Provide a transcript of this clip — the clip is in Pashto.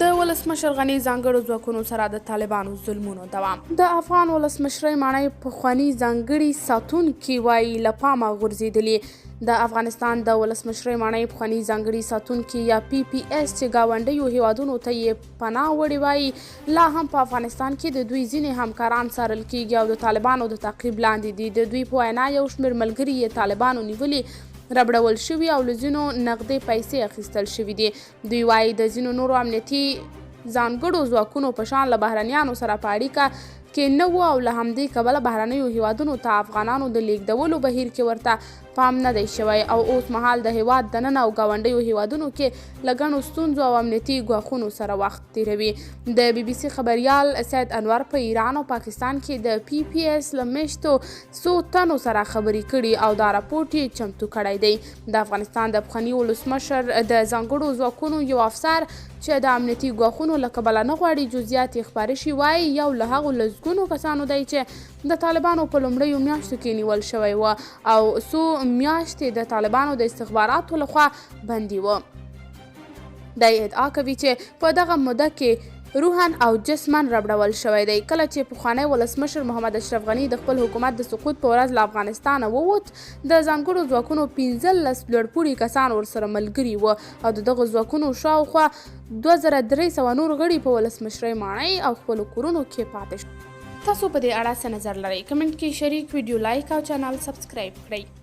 د ولسمشر غني ځانګړو ځواکونو سره د طالبانو ظلمونو دوام. د افغان ولسمشرۍ ماڼۍ پخواني ځانګړي ساتونکي وايي له پامه غورځېدلي. د افغانستان د ولسمشرۍ ماڼۍ پخواني ځانګړي ساتونکي یا پي پي ایس چې ګاونډیو هیوادونو ته یې پناه وړې وايي لا هم په افغانستان کې د دوی ځینې همکاران څارل کیږي او د طالبانو د تعقیب لاندې دي. د دوی په وینا یو شمېر ملګري یې طالبانو نیولي، ربړول شوي او له ځینو نغدې پیسې اخیستل شوي دي. دوی وايي د ځینو نورو امنیتي ځانګړو ځواکونو په شان له بهرنیانو سره په اړیکه کې نه وو او له همدې کبله بهرنیو هیوادونو ته افغانانو د لیږدولو بهیر کې ورته پام نه دی شوی او اوس مهال د هیواد دننه او ګاونډیو هیوادونو کې له ګڼو ستونزو او امنیتي ګواښونو سره وخت تیروي. د بي بي سي خبریال سید انور په ایران او پاکستان کې د پي پي ایس له میشتو څو تنو سره خبرې کړي او دا رپورټ یې چمتو کړی دی. د افغانستان د پخواني ولسمشر د ځانګړو ځواکونو یو افسر چې د امنیتي ګواښونو له کبله نه غواړي جزئیات یې خپاره شي وايي یو له هغو لسګونو کسانو دی چې د طالبانو په لومړیو میاشتو کې نیول شوی و او څو میاشتې د طالبانو د استخباراتو لخوا بندي و. دی ادعا کوي چې په دغه موده کې روحاً او جسماً ربړول شوی دی. کله چې پخوانی ولسمشر محمد اشرف غني د خپل حکومت د سقوط په ورځ له افغانستانه ووت، د ځانګړو ځواکونو 15 لوړپوړي کسان ورسره ملګري وو او د دغو ځواکونو شاوخوا 2300 نور غړي په ولسمشرۍ ماڼۍ او خپلو کورونو کې پاتې شول. تاسو په دې اړه څه نظر لرئ؟ کمنټ کې شریک، ویډیو لایک او چینل سبسکرایب کړئ.